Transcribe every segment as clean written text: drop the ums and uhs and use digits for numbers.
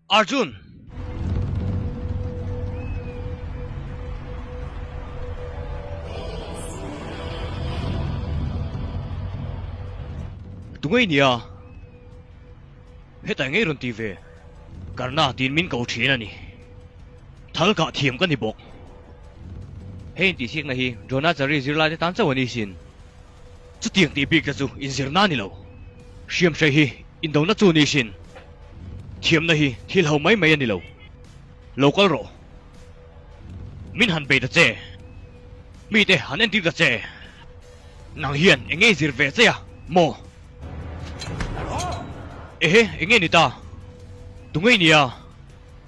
Arjun! Tunge i nia? Hetah ngei rawn ti ve. Karna tiin min ko thin a ni. Thal kah thiam ka ni bawk. Hei intihsiakna hi Dronacharya zirlaite tan chauh a ni sin. Chutiang tih bik te chu inzirna a ni lo. Hriamhrei hi indona chu ni sin. Thiamna hi thil ho mai mai a ni lo. Lo kal rawh. Min han bei ta che. Mite han entir ta che. Nang hian eng nge i zir ve che a maw? Ehe, eng nge ni ta? Tunge i nia?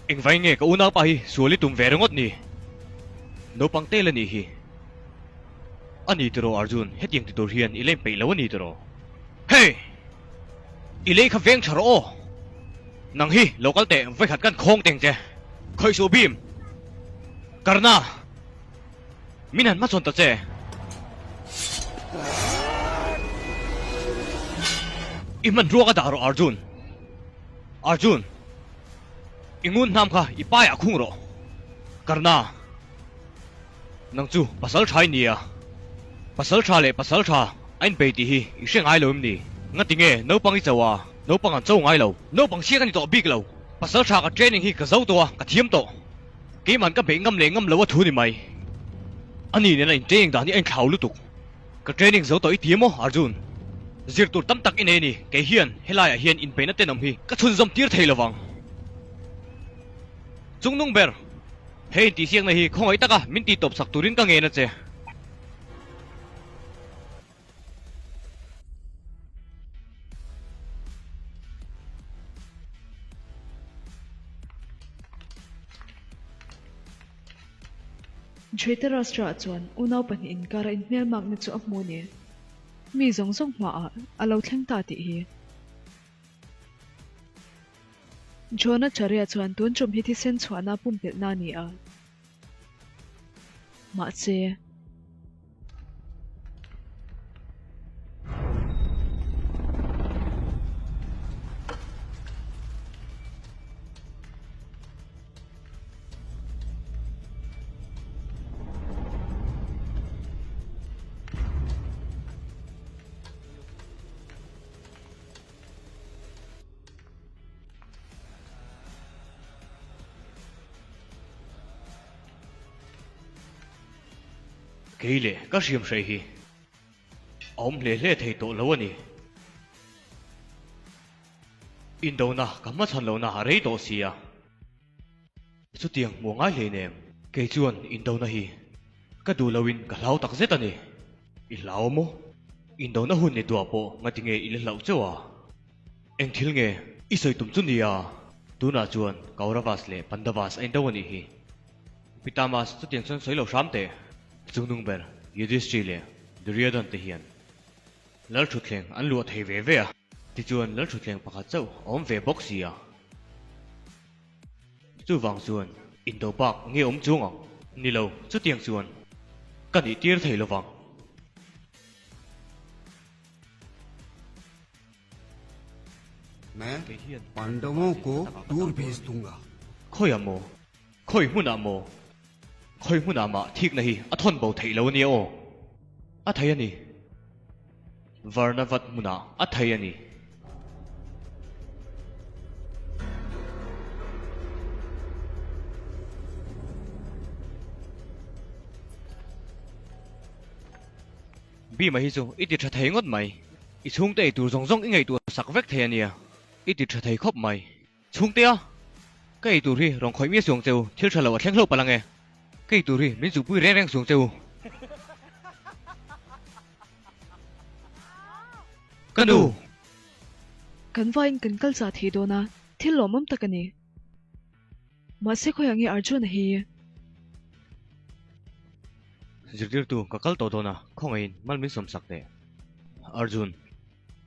Engvai nge ka unaupa hi sual i tum ve ringawt ni? Naupang tel a nih hi. A ni tiraw Arjun, hetiang ti tur hian i leng peih lo a ni tiraw? Hey! I lei kha veng tha rawh aw! Nang hi lo kal teh vawikhat kan khawng teng che. Khawih suh Bhim! Karna! Min han hmachhawn ta che. I hmanrua ka dah rawh Arjun. Arjun! I ngun hnam kha i paiah khung rawh. Karna! Nang chu pasal tha i nia. Pasal tha leh pasal tha a inbei tih hi i hre ngai lo em ni? Ngati nge naupang i cho a, naupang an cho ngai lo. Naupang chhia ka ni tawh bik lo. Pasal tha ka training hi ka zo tawh a, ka thiam tawh. Keiman ka beih ngam leh ngam lo a thu ni mai. Ani nena in training dan hi a inthlau lutuk. Ka training zo tawh i ti emaw Arjun? Zir tur tam tak i nei a ni, kei hian helaiah hian inbeihna tenawm hi ka chhunzawm tir thei lovang. Chungnung ber. He intihsiakna hi khawngaih taka min tihtawp sak turin ka ngen a che. Dhritarashtra chuan unau pahnih inkara inhmelmakna chu a hmu ni. Mi zawng zawng hmaah a lo thleng ta tih hi. Dronacharya chuan tun tum hi thisen chhuahna pumpelhna a ni a. Mahse. Kei leh ka hriam hrei hi a awm hle hle thei tawh lo a ni. Indona ka hmachhan lohna a rei tawh si a. Chutiang hmuh ngai hlei nem. Kei chuan indona hi ka duh loin ka hlau tak zet a ni. I hlau maw? Indona hun ni tuah pawh ngati nge i la hlauh chauh a? Eng thil nge i sawi tum chu nia? Tunah chuan Kauravas leh Pandavas a indo a nih hi. Pitamas chutiang chuan sawi lo hram teh. Chungnung ber Yudhishthir leh Duryodhan te hian Lalthutthleng an luah thei ve ve a. Tichuan Lalthutthleng pakhat chauh a awm ve bawk si a. Chuvang chuan indo bak nge awm chuang ang? Ni lo, chutiang chuan ka nih tir thei lovang. Main Pandavon ko dur bhej dunga. Khawiah maw? Khawi hmunah maw? Khawi hmunah mah thikna hi a thawn bo theih lo a nia aw. A thei a ni. Varnavat hmunah a thei a ni. Bima hi chu i ti tha thei ngawt mai. I chhungte ei tur zawng zawng i ngaihtuah sak vek thei a nia. I ti tha thei khawp mai. Chhungtea, ka ei tur hi rawn khawih miah suang che u, thil tha lo a thleng hlauh palh ang e. Ka ei tur hi min zuhpui reng reng suang che u. Ka nu! Kan vaiin kan kal zah thei dawn a, thil lawmawm tak a ni. Mahse khawiah nge Arjuna hi? Zirtirtu, ka kal tawh dawn a, khawngaihin mal min sawmsak teh. Arjun.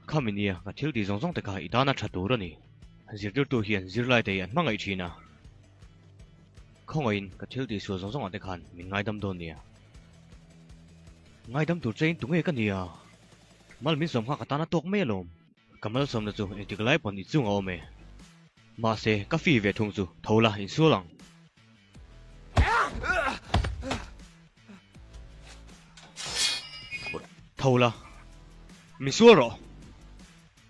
Khami nia ka thil tih zawng zawng te kha i tana tha tur a ni. Zirtirtu hian zirlai te hi an hmangaih thin a. Khawngaihin ka thil tih sual zawng zawngah te khan min ngaidam dawn nia. Ngaidam tur chein tunge ka nia? Mal min sawm kha ka tana tawk mai alawm. Ka malsawmna chu engtik lai pawn i chungah awm e. Mahse, ka fi ve thung chu tho la insual ang. Tho la, min sual rawh.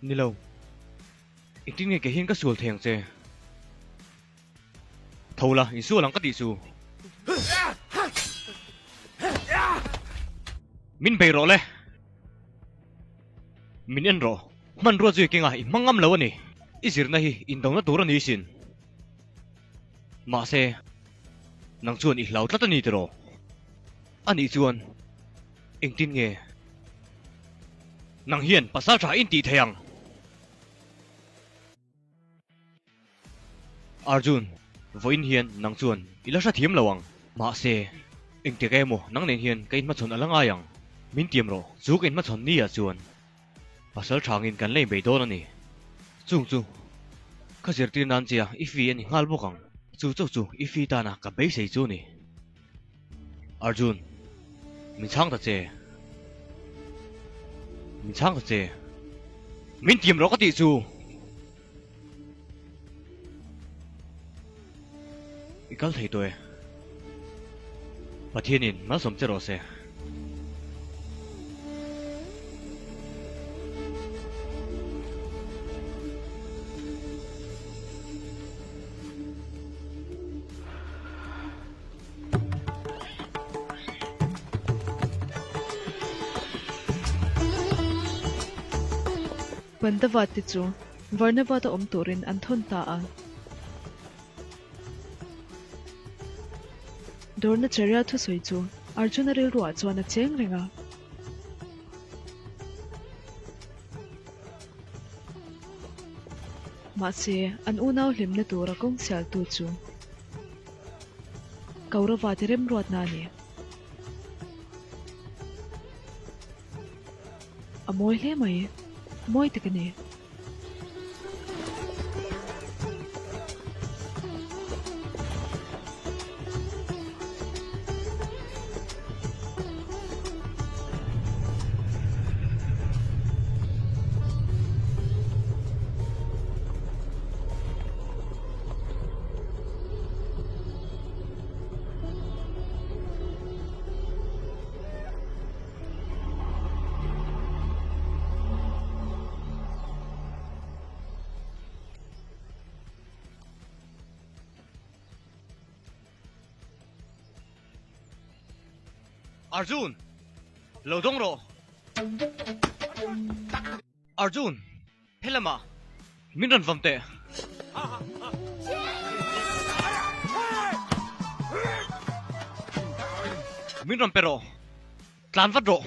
Ni lo, engtin nge kei hian ka sual thei ang che? Tho la, insual ang ka tih chu. Min bei rawh le. Min en rawh, hmanrua zui kenga i hmang ngam lo a ni. I zirna hi indona tur a ni sin. Mahse, nang chuan i hlau tlat a ni tiraw? Anih chuan engtin nge nang hian pasal tha in tih thei ang? Arjun, vawiin hian nang chuan i la hrethiam lo ang. Mahse, engtik emaw nang nen hian ka inhmachhawn a la ngai ang. Min tiam rawh, chu ka inhmachhawn ni ah chuan pasal thangin kan la inbei dawn a ni. Chung chu ka zirtir nan chia i fi a ni nghal bawk ang. Chu chauh chu i fi tana ka beisei chu a ni. Arjun, min chhang ta che. Min chhang ta che. Min tiam rawh ka tih chu. I kal thei tawh e. Pathianin malsawm che rawh se. Pandava te chu Varnavata awm turin an thawn ta a. Dronacharya thusawi chu Arjuna rilruah chuan a cheng reng a. Mahse, an unau hlimna tura kawng sialtu chu Kaurava te remruatna a ni. A mawi hle mai, mawi tak a ni. Arjun! Lo dawng rawh! Arjun! Helamah min rawn vawm teh. Min rawn pe rawh. Tlan vat rawh.